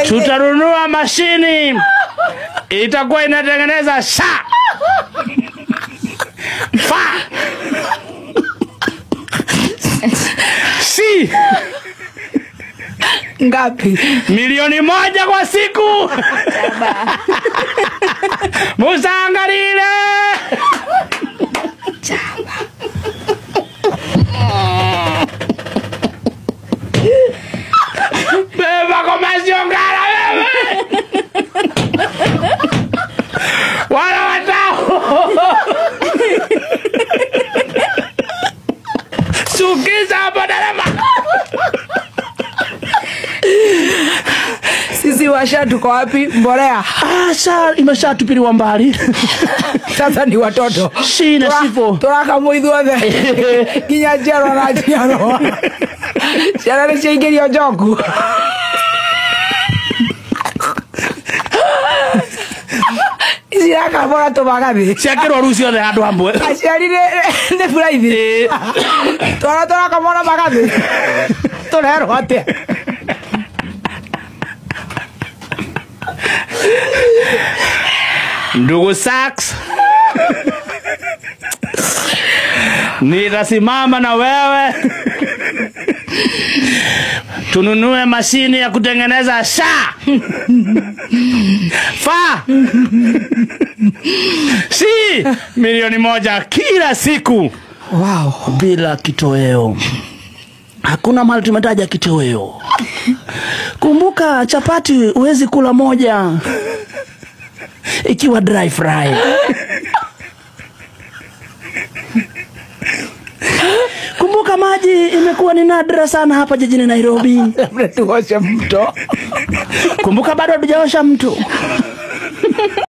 Tutanunua mashini itakuwa inatengeneza sha fa si Ngapi? 1,000,000 kwa siku. Musangarire. Beba komasiongara bebe. Wala watao. Sukiza hapo dereva. Sisi washa tuko wapi? Mbolea. Sha imeshatupiliwa mbali. Sasa ni watoto. Shina sifo. Turaka muithuothe. Nginya njiarwa na njiarwa. Ciana nĩ ciaingĩrio njoku. Ici irakambũra tũmagathĩ. Ciakĩrwo rĩu ciothe handũ hamwe. Aciari nĩ buraithi. Twana tũrakamũra magathĩ. Tũrerwo atĩa? Ndugu Sachs, nitasimama na wewe tununue mashini ya kutengeneza sha fa si 1,000,000 kila siku. Wow. Bila kitoweo. Hakuna mahali tumetaja kitoweo. Kumbuka chapati huwezi kula moja ikiwa dry fry. Kumbuka maji imekuwa ni nadra sana hapa jijini Nairobi. Labda tuoshe mto. Kumbuka bado hatujaosha mto.